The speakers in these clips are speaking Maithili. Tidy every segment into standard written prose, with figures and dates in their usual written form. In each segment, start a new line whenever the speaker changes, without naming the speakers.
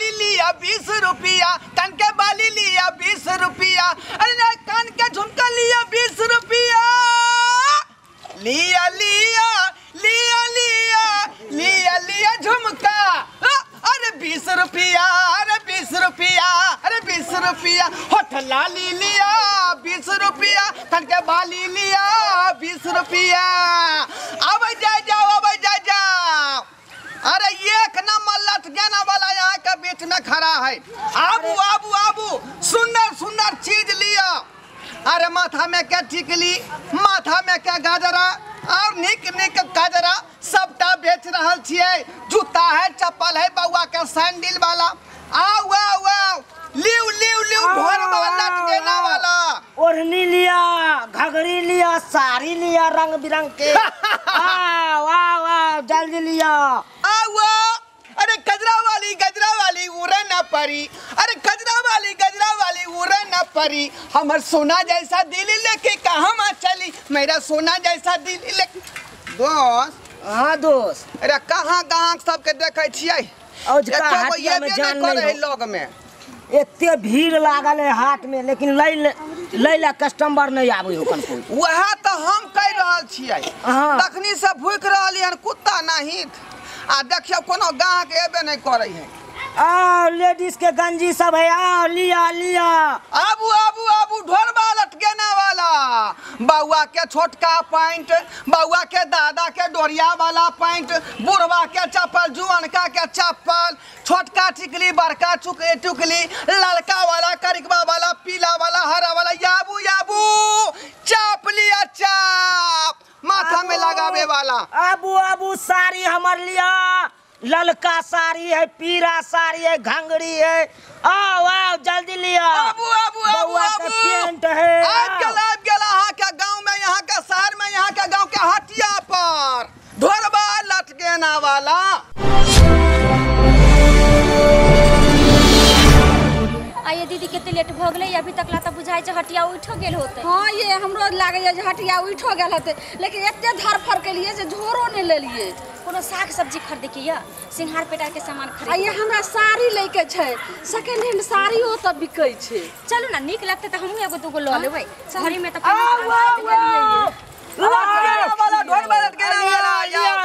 बाली लिया 20 रुपया, कान के बाली लिया 20 रुपया, अरे कान के झुमका लिया 20 रुपया, लिया लिया लिया लिया लिया लिया झुमका, अरे 20 रुपया, अरे 20 रुपया, अरे 20 रुपया, होठ लाली लिया 20 रुपया, कान के बाली लिया 20 रुपया। अब जा जाओ, अब जा जाओ। अरे एक नंबर लटकेना वाला यहाँ के बीच में खड़ा है। आबू आबू आबू, सुंदर सुंदर चीज लिया। अरे माथा में क्या टिकली, माथा में क्या गाजरा और निक निक गाजरा सबटा बेच रहल छियै। जूता है, चप्पल है, बउआ के सैंडल वाला। आओ आओ आओ, लिउ लिउ लिउ, ढोरबा लटकेना वाला।
ओढ़नी लिया, घघरी लिया, साड़ी लिया रंग बिरंग के। आओ आओ आओ, जल्दी लिया।
आओ आओ, अरे गजरा वाली उड़े न परी, अरे गजरा वाली उड़े न परी, हमर सोना जैसा दिल लेके कहाँ चली, मेरा सोना जैसा दिल ले। दोस्त,
हाँ दोस्त,
अरे कहाँ कहाँ सबके देखे छियै?
हाटिया में जान नहीं
लग में
एते भीड़ लागल है हाट में, लेकिन लै ला कस्टमर नहीं आबै हो कन कोई।
वएह तऽ हम कहि रहल छियै, तखनी से भूखि रहली हन कुत्ता नहीं, आ देखियौ कोनो गाहक एबे नहीं करै है।
आ लेडीज के गंजी सब है, आ लिया लिया।
आबू आबू आबू, ढोरबा लटकेना वाला, बउआ के छोटका पैंट, बउआ के दादा के डोरिया वाला पैंट, बुढ़वा के चप्पल, जुअनका के चप्पल, छोटका टिकली, बड़का टुकली, ललका वाला, करिकवा वाला, पीला वाला, हरा वाला। याबू याबू, चाप लिया चाप, माथा में लगावे वाला।
आबू आबू, साड़ी हमर लिया, ललका साड़ी है, पीला साड़ी है, घंगड़ी है। आओ आओ जल्दी लिया।
आबू आबू आबू आबू,
पेंट है।
आबि गेल अहाँ के गांव में, यहाँ के शहर में, यहाँ के गांव के हटिया पर ढोरबा लटकेना वाला।
आइए दीदी, कते लेट भ गेलै, अभी तक ला त बुझाइ छै हटिया उठो गेल होतै।
हां ये हमरो लागै जे हटिया उठो गेल होतै, लेकिन एते धरफड़ केलिए जे झोरो नै लेलिए।
कोनो साग सब्जी खरीदे के या सिंहार पेटार के सामान खरीद।
आइए हमरा साड़ी लै के छै, सेकंड हैंड साड़ी हो त बिकै छै।
चलू ना, नीक लगतै त हमहूँ एगो दूगो ल लेबै। घरी में त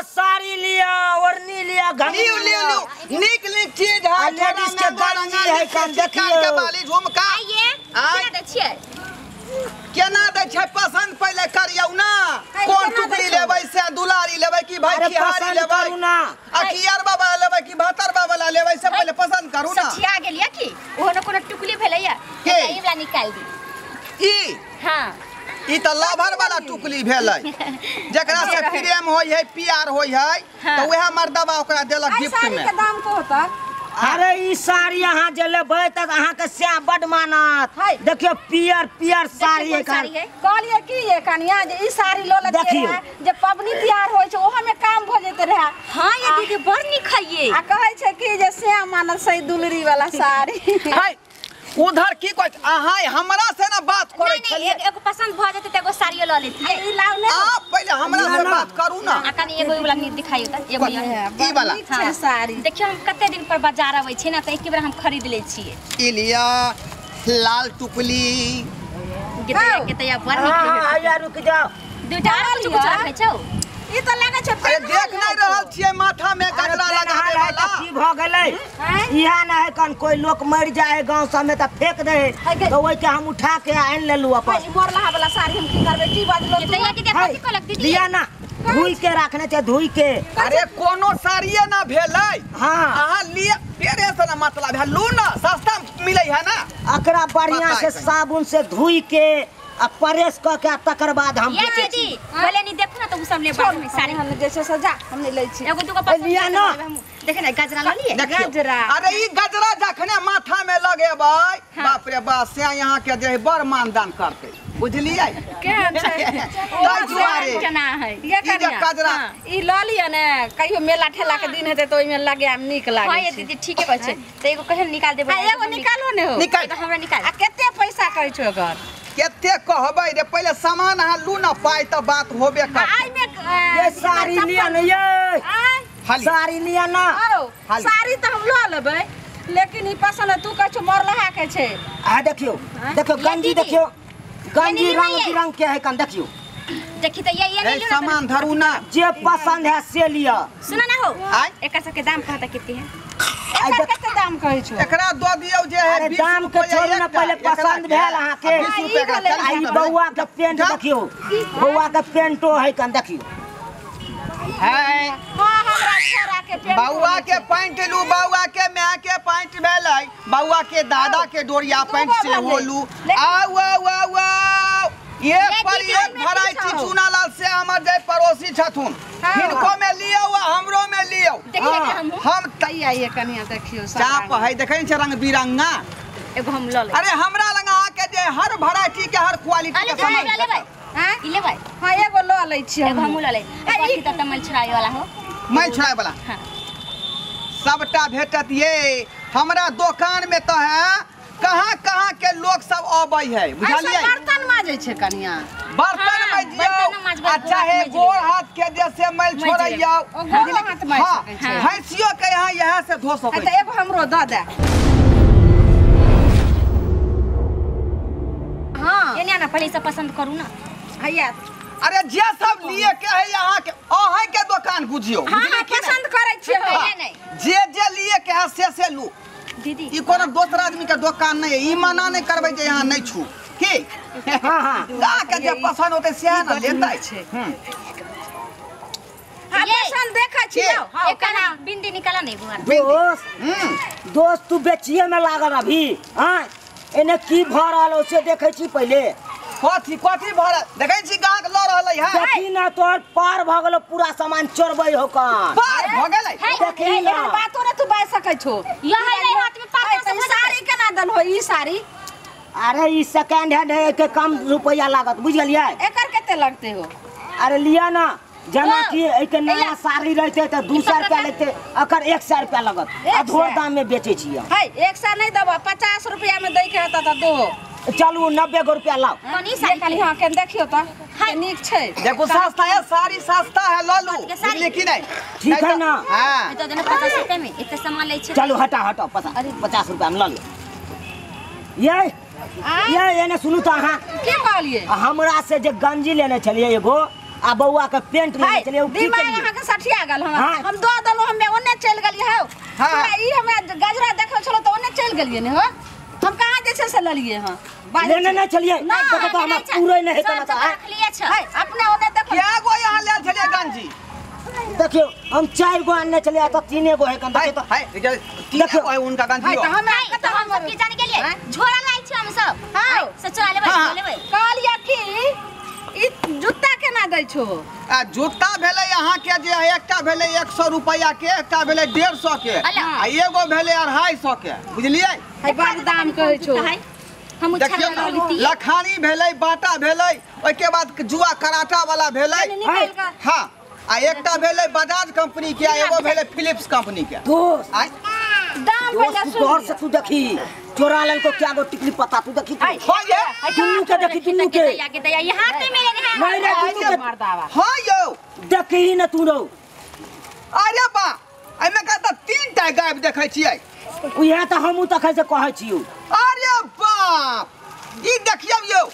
साड़ी लिया, ओढ़नी लिया, घंघरी लिया,
नीक नीक चीज है,
लेडीज के गंजी है, कान देखियो
के बाली झुमका।
आइए केना दै छियै?
केना दै छै पसंद पहिले करियौ ना, कोन टुकड़ी लेबै से, दुलारी लेबै कि भाई खिहारी लेबै आ कि अरबा वाला लेबै कि भातरबा वाला लेबै, से पहिले पसंद करू ना।
सठिया गेलियै की ओहो न कोनो टुकड़ी भेलैया, ई वाला निकाल दी।
ई
हां,
ई त लाभर वाला टुकली भेलै, जकरा से प्रेम होय है, प्यार होय है, त वएह मर्दबा ओकरा देलक गिफ्ट में।
साड़ी के दाम को होता?
अरे ई साड़ी अहाँ जे लेबै त अहाँ के स्या बड मानत। देखियो पियर पियर साड़ी है।
कहलियै की ये कनिया जे ई साड़ी ल लेते रहे, जे पबनी तिहार होय छै ओहो में काम भ जेते रहे।
हां ये दीदी बड़ नीक है ये।
आ कहै छै की जे स्या मानत सही दुलरी वाला साड़ी
है। उधर की कहै अहाँ हमरा से ना बात करै छलियै?
एगो पसंद भ जेतै त एगो साड़ियो ल लेतियै।
ई लाउ ने
आप पहिले हमरा से बात करू ना।
आ कनी एगो ई वाला नीक दिखाइयो त, एगो
ई वाला
छै साड़ी।
देखियो हम कते दिन पर बाजार अबै छी ना, त एके बेर हम खरीद लै छियै।
ई लिया लाल टुकली
गेतैया गेतैया बड़ नीक है।
हां आया रुक जाओ,
दुटा आर कुछ कुछ रखै छौ।
ई त लागै छै।
अरे देख नहीं रहल छियै माथा में गजरा लगावे वाला।
की भ गेलै इहा ना है कन कोई लोग मर जाए गांव सब में त फेंक दे, त ओइ के हम उठा के आन लेलु अपन।
ई मरला वाला साड़ी हम की करबै? की बाजलो
गेतैया दीदी कथि कहलक दीदी?
लिया ना, धोई के रखने छै, धोई के।
अरे कोनो साड़िए ना भेलै।
हां
अहाँ लिए पेरे से ना मतलब है, लू ना सस्ता मिलै है ना।
एकरा बढ़िया से साबुन से धोई के आ प्रेस क के तकर बाद हम
ये दीदी पहिले नहीं देखो ना त उ सब ले बाद में साड़ी
हम जैसे सजा हम नहीं लै छी।
एगो दूगो पसंद
लिया ना।
देखे ना गजरा ल लिए।
गजरा,
अरे ई गजरा जखने माथा में लगेबै, बाप रे बाप, से यहाँ के जे बड़ मानदान करतै, बुझलियै?
केहन छै
ताहि दुआरे
केना है
ये
ई जे गजरा
ई ल लिअ ने, कहियो मेला ठेला के दिन हेतै त ओइ में लगायब, नीक लागै
छै। हां ये दीदी ठीके कहै छै। त एगो कहियो निकाल देबै।
हां एगो निकालो ने हो।
निकाल
हमरा निकाल।
आ कते पैसा कहै छौ एकर?
कते कहबै रे, पहिले सामान अहाँ लू ना, पाइ त बात होबे करतै।
आइ में
ये साड़ी लिअ ने, ये साड़ी लिअ ना।
साड़ी त हम ल लेबै। लेकिन ई पसंद है तू कहै छौ मरलहा के छै।
आ देखियो देखियो गंजी देखियो गंजी रंग बिरंग के है कन देखियो
देखी त ये
ए सामान धरू ना
जे पसंद है से लिया।
सुना ना हो एकर सबके दाम कहता कितनी है?
एकर कते दाम कहै छौ?
एकरा दऽ दियौ जे है
अरे दाम के छोड़ू ना पहले पसंद भेल अहाँ के
20 रुपया का।
आई बउआ के पेंट देखियो बउआ के पेंटो है कन देखियो
है।
हां हमरा छोरा के पेंट
बउआ के पैंट लू बउआ के my के पैंट भेलै बउआ के दादा के डोरिया पैंट से होलू। आउ आउ आउ आउ ये पर एक वैरायटी चूनालाल से हमर जे पड़ोसी छथुन हिनको में लियौ आ हमरो में लियौ। हम
तैया ये कनिया देखियो
चाप है देखै छै रंग बिरंगा
एगो हम ल ले।
अरे हमरा लग अहाँ के जे हर वैरायटी के हर क्वालिटी के सामान
लेबै
हां
ई लेबै।
हां एगो ल लै छी
एगो हमहु ल ले। ई त मल छड़ाई वाला हो
मल छड़ाई वाला।
हां
सबटा भेटत ये हमरा दुकान में त है कहां कहां के लोग सब आबै है बुझलियै।
बर्तन माजै छै कनिया
बर्तन माजियौ अच्छा है गोर हाथ के जैसे मैल छोड़ैयौ
गोर हाथ माज सकै छै।
भैंसियो के यहां यहां से धो सकै
त एगो हमरो the they. हां
एने ना पहले सब पसंद करू ना
हैया।
अरे जे सब लिए के है यहां के अहाँ के दुकान बुझियौ।
हां पसंद करै छियै
जे जे लिए के है से लू
दीदी।
ई कोनो दोसर आदमी के दुकान नहीं है ई मना नहीं करबै जे यहाँ नहीं छू की।
हां हां
का के जे पसंद होतै से ना लेतै।
हां पसंद देखै छियौ।
हां एकरा बिंदी निकाला नहीं बुआ
दोस्त। दोस्त तू बेचिए में लागल अभी। हां एने की भ रहल से देखै छी पहिले
कथी कथी भरल देखै छी गाहक ल रहलै है।
देखी ना तोर पार भ गेलो पूरा सामान चोरबै हो कन
पार भ गेलै।
देखी ना
बातो ने तू बाज सकै छो
यह है हाथ में पार
से साड़ी केना दल हो ई साड़ी?
अरे ई सेकंड हैंड है के कम रुपया लागत बुझ गेलियै।
एकर कते लगते हो?
अरे लिया ना जना कि एके नया साड़ी रहते त 200 रुपया लेते अकर 100 रुपया लगत अधो दाम में बेचै छियै।
है 100 नहीं देबो 50 रुपया में दै के हेता त दो।
चलू 90 गो रुपया लाओ।
कनी साड़ी
खाली। हां के देखियो त नीक छै
देखो सस्ता है साड़ी सस्ता है ल लू बुझलियै कि नहीं?
ठीक है ना।
हां
तो देना 50 रुपया में इतना सामान लै छै।
चलू हटा हटा 50 रुपया में ल लियो। ये एने सुनू त अहाँ
की कहलियै?
हमरा से जे गंजी लेने छलियै एगो आ बउआ के पेंट लेने छलियै उ की
दिमाग अहाँ के सठिया गेल। हम दऽ देलहुँ हमे ओने चलि गेलियै हौ। तोरा ई हमरा गजरा देखल छलो त ओने चलि गेलियै ने हो। हम कहाँ जे छै से ललियै हँ
लेने नहीं छलियै देखो त हमरा पूरे नहीं हेतै ना त
रखलियै छ
अपने ओने देखो
क्या गो यहाँ लेल छलियै गंजी?
देखियो हम 4 गो आनने छलियै त 3 गो है कन देखियो त
है 3 गो है उनका गंजी।
त हमरा
त हम सब की जाने गेलियै झोरा लाइ छी हम सब। हां से चोरा लेबै लेबै
कहलियै कि ई जूता केना दै छो?
आ जूता भेलै अहाँ के जे है एकटा भेलै 100 रुपया के एकटा भेलै 150 के आ एगो भेलै 250 के बुझलियै।
है बड़ दाम कहै छो।
हम
देखियौ लखानी भेलै बाटा भेलै ओइके बाद जुआ कराटा वाला भेलै। हां आ एकटा भेलै बजाज कंपनी के आ एगो भेलै फिलिप्स कंपनी के।
दोस्त
दाम पहिले सुन
गौर से तू देखी चोरा लेल को क्या गो टिकली पता तू देखी
हां ये
दुनू के देखी दुनू के
के दया ये हाथ में मेरे है
नहीं रे दुनू के
मर्दावा।
हां यौ
देखी न तू रो।
अरे बा एमे का त 3 टा गायब देखै छियै
उहे त हमहु तखै से कहै छियौ।
अरे बाप ई देखियौ यौ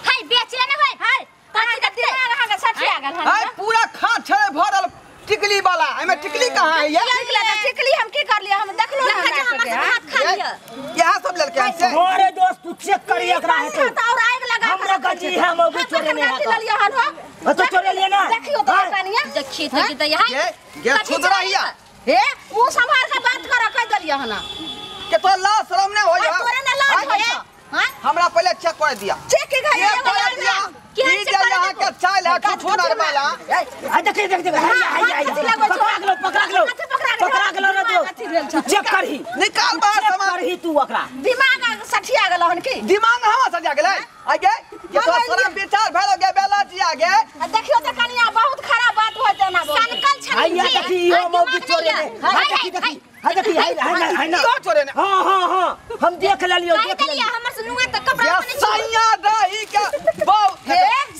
हाय बेचले ने भाई
हाय अहाँ के दिमाग अहाँ के सठिया गेल हन।
हाय पूरा खाँच छै भरल टिकली वाला एमे टिकली कहाँ है ये?
टिकली हम की करलियै हम देखलो ना
हमरा हाथ खा लिया
यहां सब लड़के से।
अरे दोस्त तू चेक करी एकरा है
तो और आग लगा
हमरा गजी है मौगी चोरे नहीं
है लिया हन हो
तो चोरे लिए ना
देखियो तो कनिया
देखिए तो की दया
ये ये छुदरा हिया
हे ऊ संभाल के बात कर कह देलियै हन
के तो लाज शरम नहीं होय
तोरे ने लाज होय। हां
हमरा पहले चेक कर दिया
चेक के
दिया
की
जे यहाँ के चाल है छुछुनर वाला।
आ देख देख देख हाय हाय पकड़ा गेलो पकड़ा गेलो पकड़ा गेलो रे तू चेक करही
निकाल बाहर सामान
करही तू ओकरा
दिमाग सठिया गेलो हन की
दिमाग हां सठिया गेलै आ गे ये तो शरम विचार भेलो गे बेला जी आ गे।
आ देखियो त कनिया बहुत खराब बात होय तेना
सनकल छन
हाय देखी यो मौगी चोरे ने हाय देखी देखी हाय देखी हाय हाय हाय ना
चोरे ने।
हां हां हां हम देख लेलियो देख
लेलियो हमर से नुआ त कपड़ा
बने सैया दही के बहु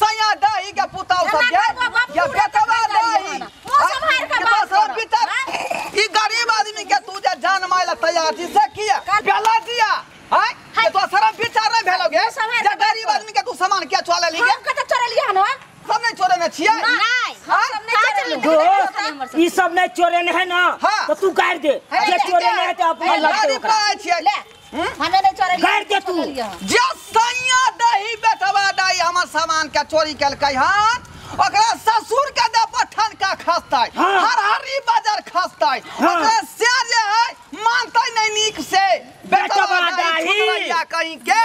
सैया दही के पुताऊ सब के या बेटवा दही
ओ संभाल के बात
सब विचार ई गरीब आदमी के तू जे जान माइला तैयार चाची से किया बेला दिया हां के तो शरम विचार नहीं भेलो गे जे गरीब आदमी के तू सामान किया चोरा लेली
हम कत चोरलियै हन हो
सब नहीं चोरे छियै
नहीं हम सब नहीं चोरलियै
दोस्त ई सब नहीं चोरे ने है ना तो तू गाड़ दे जे चोरे ने है तो अपना लगते ओकरा
छियै
ले हमे नहीं चोरलियै
गाड़ दे तू
जे सैया दही बेटवा दाई हमर सामान के चोरी केलकै हन ओकरा ससुर के दे पर ठनका खसतै हर हरी बाजार खसतै ओकरा से जे है मानतै नहीं नीक से बेटवा दाई कहीं के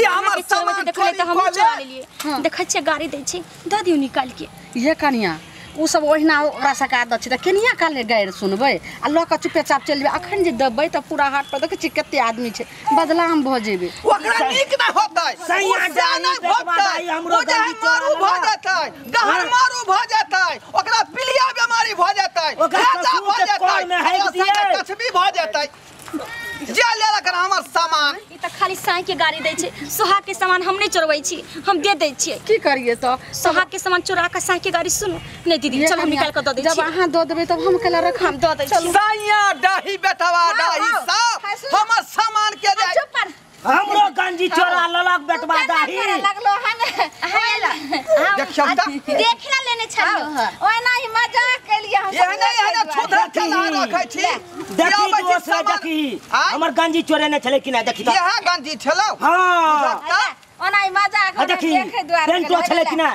ई हमर सामान
देखले त हम चोरा लेलियै देखै छियै गाड़ी दै छै द दियौ निकाल के
ये कनिया उ सब ओहिना ओकरा सका दै छै त केनिया काले गारि सुनबै आ लऽ कऽ चुपेचाप चलि जेबै अखन जे देबै तऽ पूरा हाट पर देखै छियै कते आदमी छै बदलाम भऽ जेबै
ओकरा नीक नहि होतै
सैया
नहि भोगतै
हमरो
गंजी मारू भऽ जेतै गहर मारू भऽ जेतै ओकरा पीलिया बीमारी भऽ जेतै
ओकरा
भऽ जेतै कछबी भऽ जेतै जे लेलक हमर सामान
ई त खाली साई के गाड़ी दै छै सोहाग के सामान हम नहीं चोरबै छी हम दे दै छियै
की करिए त
सोहाग के सामान चोरा के साई के गाड़ी सुनू नहीं दीदी चल हम निकाल के द दै
जब
छी
अहाँ दऽ देबै तब हम केला रख
हम the दै छी
सैया दही बेटवा दही सब हमर सामान के दे
चुप पर
हमरो गंजी चोरा लेलक बेटवा दाही
लगलो हम
देखियौ त
देखला लेने छलियो
ओना ही मजाक केलिए हम
एहने एहने छुधर चला रखै छी
देखी दोस्त देखी हमर गंजी चोरे ने छले कि ना देखी त
इहे गंजी छलौ
हां
ओना ही मजाक
देखी
देखे द्वार
पेंटो छले कि ना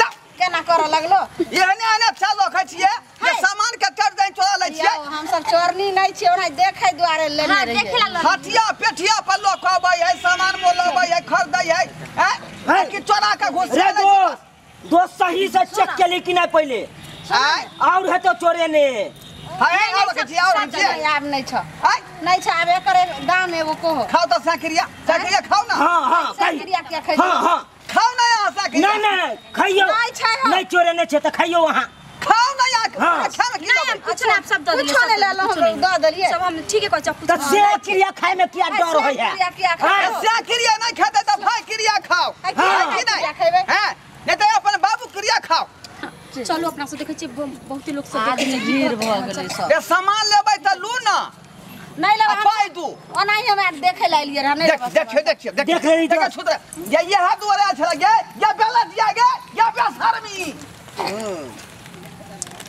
ला
केना करऽ लगलो
एहने एहने चल रखै छियै जे सामान के चोर दे चोरा लै छियै
हम सब चोरनी नहीं छियै ओना देखे द्वारे लेने
हां
रहियै
देखला
हटिया पेटिया पर लोक अबै है सामान मोलबै है खरीदै है हैं कि चोरा के घुस
रे दोस्त दोस्त सही से चेक केली कि ना पहिले और है तो चोरे ने
हाय और के छी और छी
आब नहीं छ नहीं छ आब एकर दाम एगो कहो
खाओ त साकरिया साकरिया खाओ ना
हां हां
साकरिया क्या खाइ
हां हां
खाओ ना यहां साकरिया
ना ना खाइयो
नहीं छै
नहीं चोरे ने छै त खाइयो वहां
खाओ ना यहां अच्छा में की
नहीं कुछ ना आप सब the दिलिए
कुछ नहीं लेलो हम the दिलिए
सब हम ठीक है कहै
त से क्रिया खाय में क्या डर होय है
से क्रिया नहीं खाते त भाई क्रिया खाओ
हां
कि नहीं हैं नहीं त अपन बाबू क्रिया खाओ
चलो अपना सब देखै छी बहुत लोग सब
आदमी भीड़ भ गेलै सब
ए सामान लेबै त लू ना
नहीं लेबै
पाइ दू
ओना ही हमरा देखे ल एलियै रह नहीं
देख देख देख
देख लेली
देख छुतरा ये ये हाथ दुआरे छला गे ये बेला दिया गे ये बेशर्मी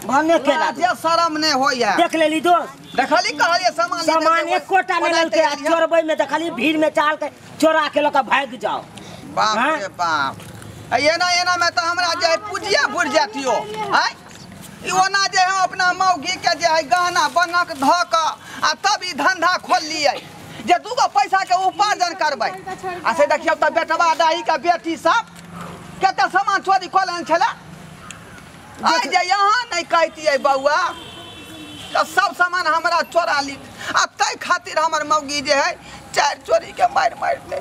भने केला
जे शरम नहीं होय है
देख लेली दोस्त
देखली कहलिए सामान
सामान एकोटा नहीं लेलकै आ चोरबै में देखली भीड़ में चाल के चोरा के लऽ के भागि जाओ
बाप रे बाप एना एना में तो हमरा जे है पूजिया बुझ जातियो आय ई ओना जे हम अपना मौगी के जे है गहना बनक धऽ कऽ आ तब ई धंधा खोल लियै जे दूगो पैसा के उपार्जन करबै आ से देखियौ तऽ बेटवा दाही के बेटी सब कते सामान चोरी कऽ लेने छलै आइ जे यहाँ नहीं कहतियै बौआ तऽ सब सामान हमरा चोरा ली आ ताहि खातिर हमर मौगी जे है चारि चोरी के मारि मारि दे।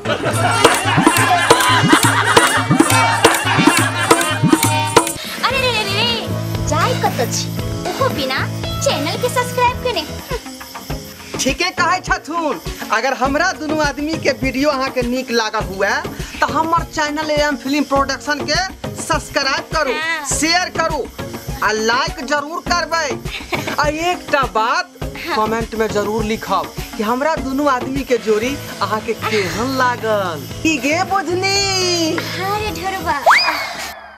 अरे रे रे रे जाय कत छी ओहो बिना चैनल के सब्सक्राइब केने।
ठीके कहै छथुन, अगर हमरा दुनू आदमी के वीडियो अहाँ के नीक लागल हुए तो हमर चैनल एम फिल्म प्रोडक्शन के सब्सक्राइब करू, शेयर करू आ लाइक जरूर करबै। आ एकटा बात कमेंट में जरूर लिखब कि हमरा दुनू आदमी के जोड़ी अहाँ के केहन लागल। की गे बुझनी?
हाँ रे ढेरवा।